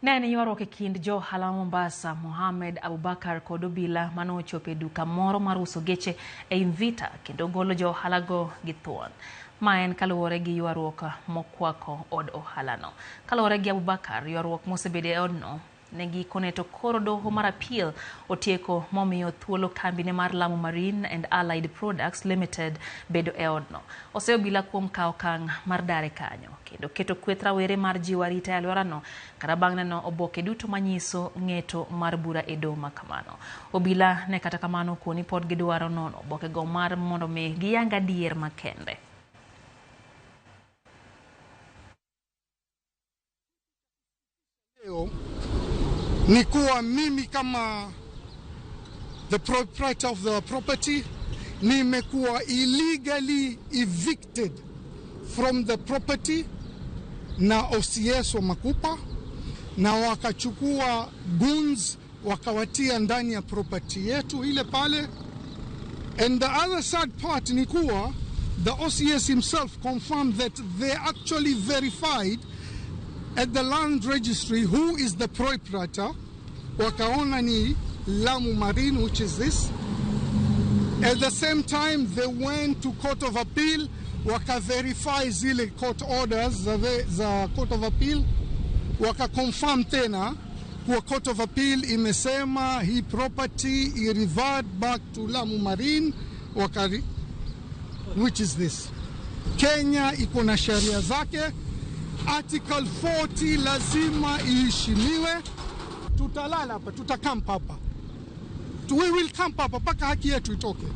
Ne en ywaruok e kind jo ohala ma Mombasa, Mohamed Abubakar kod obila mane ochopo e duka moro mar uso geche ei Mvita kendo golo jo ohalago gi thuon. Ma en kaluwore gi ywaruok mokwako od ohalano. Kaluwore gi Abubakar, ywaruok mosebedo e odno ne gikone to koro doho mar appeal otieko momiyo thuolo kambine mar Lamu Marine and Allied Products Limited bedo e odno. Oseyo obila kuom kawo okang' mar dare kanyo kendo keto kweth rawere mar jiwo arita e alworano kata bang' neno oboke duto manyiso ng'eto mar bura e doho ma kamano. Obila ne kata kamano okoni pod gidwaro nono obokego mar mondo mi giyang adier makende. Leo ni kuwa mimi kama the proprietor of the property nimekuwa illegally evicted from the property na OCS wa Makupa, na wakachukua goons wakawatia ndani ya property yetu ile pale. And the other sad part ni kuwa the OCS himself confirmed that they actually verified at the land registry who is the proprietor. Wakaona ni Lamu Marine, which is this. At the same time, they went to Court of Appeal, waka-verify zile court orders za Court of Appeal, waka-confirm tena kuwa Court of Appeal imesema hii property i-revert back to Lamu Marine, which is this. Kenya iko na sheria zake. Article 40 lazima iheshimiwe. Tutalala hapa, tutacamp hapa. We will camp hapa mpaka haki yetu itoke.